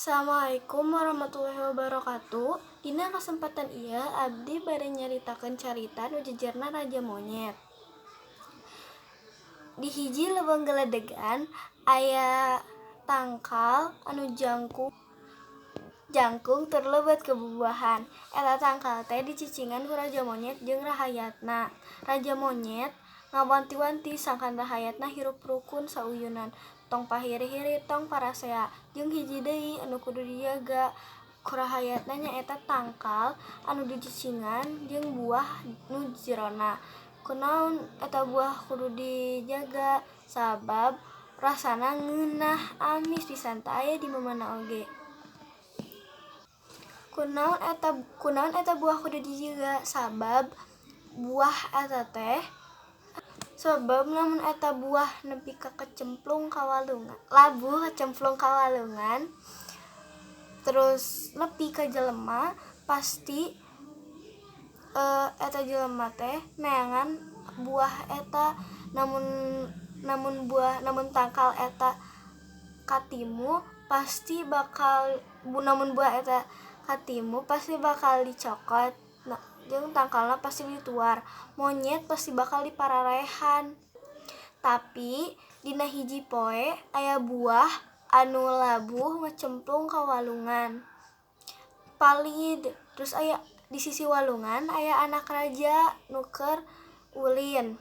Assalamualaikum warahmatullahi wabarakatuh. Dina kasempatan ieu abdi bade nyaritakeun carita nu jejerna Raja Monyet. Di hiji leuweung geledegan aya tangkal anu jangkung jangkung tur lebat ke bubuahan. Eta tangkal teh dicicingan ku Raja Monyet jeung rahayatna. Raja Monyet ngawanti-wanti sangkan rahayatna hirup rukun sauyunan, tong pahiri-hiri, tong parasea. Jeung hiji deui anu kudu dijaga ku rahayatna nyaeta tangkal anu dicicingan jeung buah nu jerona. Kunaon eta buah kudu dijaga? Sabab rasana ngeunah, amis pisan, teu aya di mamana oge. Kunaon eta buah kudu dijaga? Sabab buah eta teh, sabab lamun eta buah nepi ka kecemplung ka walungan, labuh kecemplung ka walungan, terus nepi ka jelema, pasti eta jelema teh neangan buah eta. Namun namun buah namun tangkal eta katimu pasti bakal, namun buah eta katimu pasti bakal dicokot jeung tangkalna pasti dituar. Monyet pasti bakal dipararehan. Tapi dina hiji poe aya buah anu labuh ngecemplung ka walungan palid. Terus aya di sisi walungan aya anak raja nu keur ulin.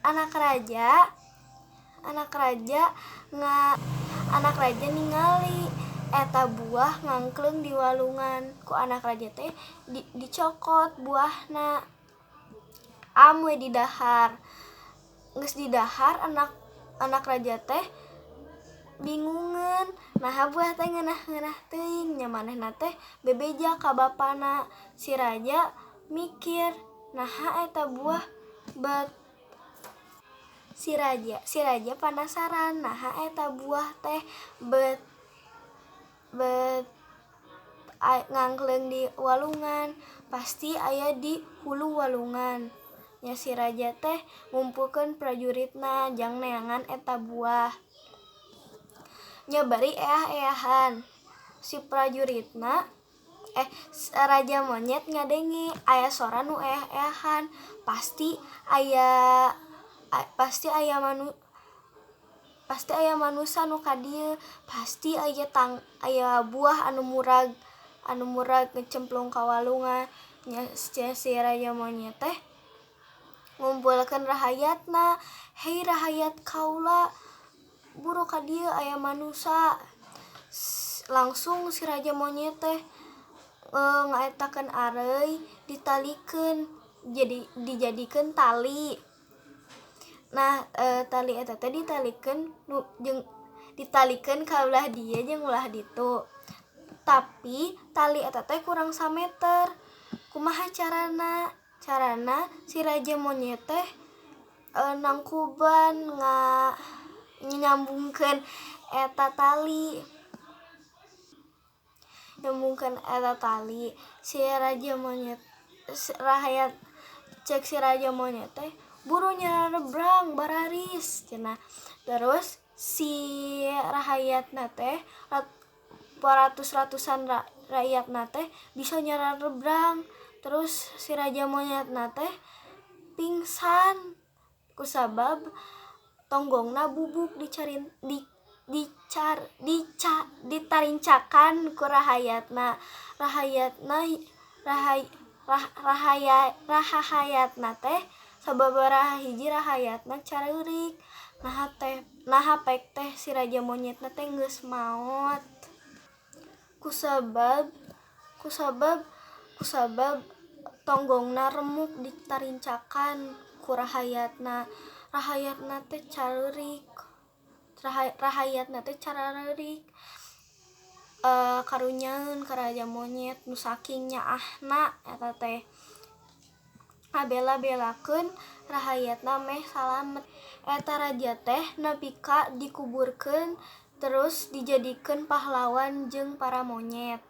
Anak raja anak raja nga anak raja ningali eta buah ngangkleung di walungan. Ku anak raja teh dicokot buahna, am we didahar. Geus didahar, anak anak raja teh bingungeun, naha buah teh ngeunah-ngeunah teuing. Nya manehna teh bebeja ka bapana. Si raja mikir, naha eta buah bet si raja panasaran, naha eta buah teh bet bet ngangkleung di walungan, pasti aya di hulu walungan. Nya si raja teh ngumpulkeun prajuritna jang neangan eta buah. Nya bari eah-eahan si prajuritna, raja monyet ngadenge aya sora nu eah-eahan, pasti aya manusa nu ka dieu, pasti aya buah anu murag ngecemplung ka walungan. Nya si raja monyet teh ngumpulkeun rahayatna, "Hei rahayat kaula, buru ka dieu, aya manusa." Langsung si raja monyet teh ngaetakeun areuy, ditalikeun, jadi dijadikeun tali. Nah, tali eta teh ditalikeun nu jeung ditalikeun ka ulah dieu jeung ulah ditu, tapi tali eta teh kurang sameter. Kumaha carana? Carana si raja monyet teh nangkuban nyambungkeun eta tali, nyambungkeun eta tali. Si raja monyet rahayat, cek si raja monyet teh, "Buru nyararebrang, bararis," cenah. Terus si rahayatna teh, ratus-ratusan rakyatna teh bisa nyararebrang. Terus si raja monyetna teh pingsan kusabab tonggongna bubuk dicarin di dicar dica ditarincakan ku rahayatna. Rahayatna rahay rah, rahaya rahayatna teh sababaraha hiji rahayatna careurik. Naha pek teh si raja monyetna teh geus maot kusabab kusabab kusabab tonggongna remuk ditarincakan ku rahayatna. Rahayatna teh careurik, rahayatna teh careurik. Karunyaeun ka raja monyet nu saking nyaahna eta teh ngabela-belakeun rahayatna meh salamet. Eta raja teh nepi ka dikuburkeun, terus dijadikeun pahlawan jeung para monyet.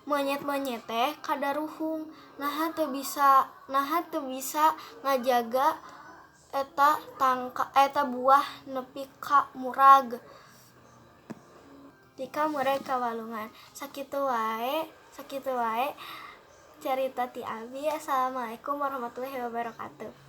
Monyet-monyet teh kadaruhung, naha teu bisa ngajaga eta buah nepi ka murag. Tika murag ka walungan. Sakitu wae carita ti abi. Assalamualaikum warahmatullahi wabarakatuh.